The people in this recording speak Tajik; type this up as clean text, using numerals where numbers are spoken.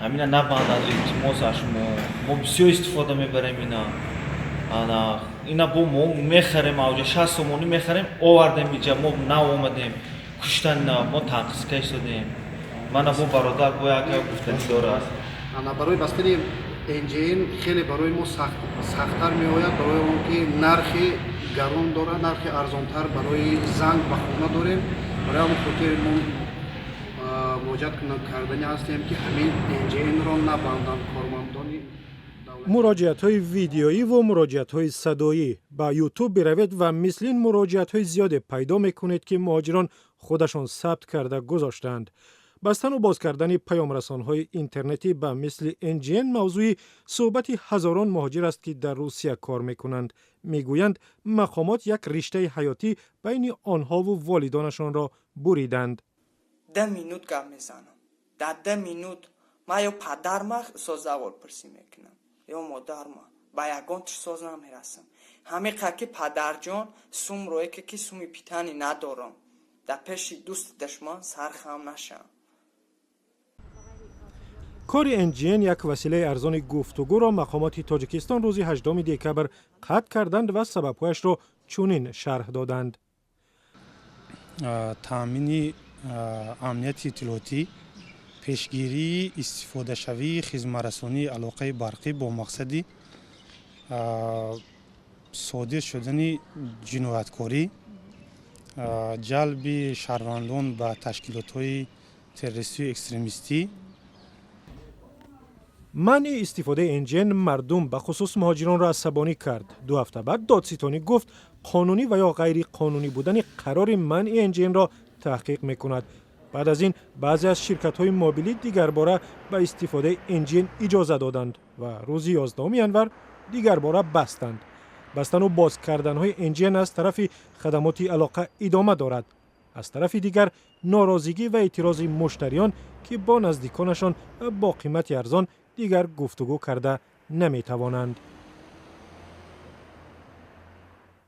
Ҳамина набанданд, илтимос аз шумо. Мо бисёр истифода мебарем ина. Ана ина бо мо мехарем, авҷа 60 сомонӣ мехарем, овардем иҷа, мо нав омадем, куштан ина, мо танқиска истодем. Мана бо бародар бо як гап гуфтанӣ дорад. Ана барои бастани НГН хеле барои мо сахттар меояд, барои он ки нархи гарон дорад, нархи арзонтар барои занг ба хона дорем. Барои ҳамон хотир мо муроҷиат кардани ҳастем, ки ҳамин НГН-ро набанданд кормандони. Муроҷиатҳои видеоӣ ва муроҷиатҳои садоӣ. Ба Ютуб биравед ва мисли ин муроҷиатҳои зиёде пайдо мекунед, ки муҳоҷирон худашон сабт карда гузоштаанд. Бастану боз кардани паёмрасонҳои интернетӣ ба мисли NGN мавзӯи суҳбати ҳазорон муҳоҷир аст, ки дар Русия кор мекунанд. Мегӯянд, мақомот як риштаи ҳаётӣ байни онҳову волидонашонро буриданд. 10 минут гап мезанам. Дар 10 минут ман ё падарма созаволпурсӣ мекунам, ё модарма. Ба ягон чиз соз намерасам. Ҳамиқа ки падарҷон сумро эке ки суми питани надорам, дар пеши дӯсти душман сархам нашам. Кори NGN, як василаи арзони гуфтугӯро, мақомоти Тоҷикистон рӯзи 8 декабр қатъ карданд ва сабабҳояшро чунин шарҳ доданд: Таъмини амнияти иттилоотӣ, пешгирии истифодашавии хизматрасонии алоқаи барқӣ бо мақсади содир шудани ҷинояткорӣ, ҷалби шаҳрвандон ба ташкилотҳои террористию экстремистӣ. Манъи истифодаи NGN мардум, бахусус муҳоҷиронро асабонӣ кард. 2 ҳафта баъд додситонӣ гуфт, қонунӣ ва ё ғайриқонунӣ будани қарори манъи NGN-ро таҳқиқ мекунад. Баъд аз ин баъзе аз ширкатҳои мобилӣ дигарбора ба истифодаи NGN иҷоза доданд ва рӯзи 11 январ дигарбора бастанд. Бастану боз карданҳои NGN аз тарафи хадамоти алоқа идома дорад. Аз тарафи дигар, норозигӣ ва эътирози муштариён, ки бо наздиконашон бо қимати арзон дигар гуфтугӯ карда наметавонанд.